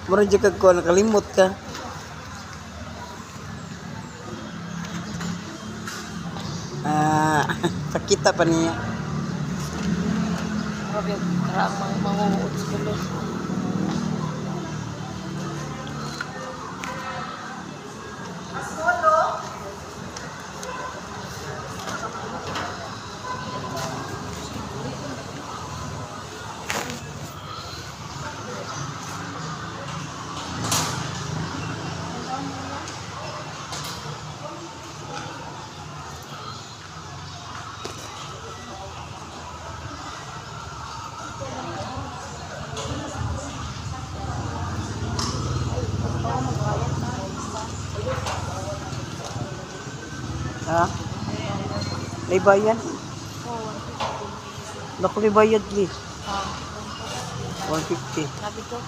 Mura jud kag kuan, nakalimot ka. Ah, pakita pa niya. Grabe, ramang mangunguot sa gulo. Ha? May bayad. Oo, 150. Naku, may bayad, please. Ah, 150. sabi ko.